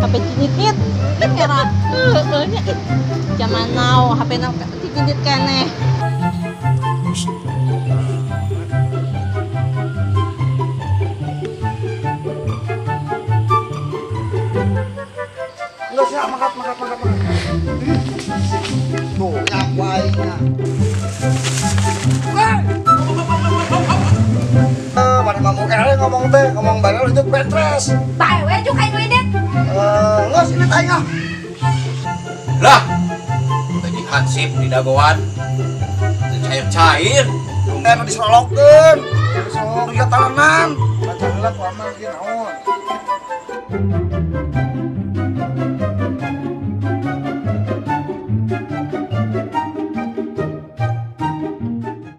HP cinyit era heueuh nya zaman now HP na cinyit keneh. Enggak sih, makat. Tuh, yang wae-nya. Mana ngomong ere ngomong teh, ngomong bareng itu petres. Bae we juk aing duit. Nggak sini tanya. Lah, tadi hansip di dagoan. Cair-cair. Nu disolokkeun. Disolok di talenan. Baca heula ku amal ieu naon.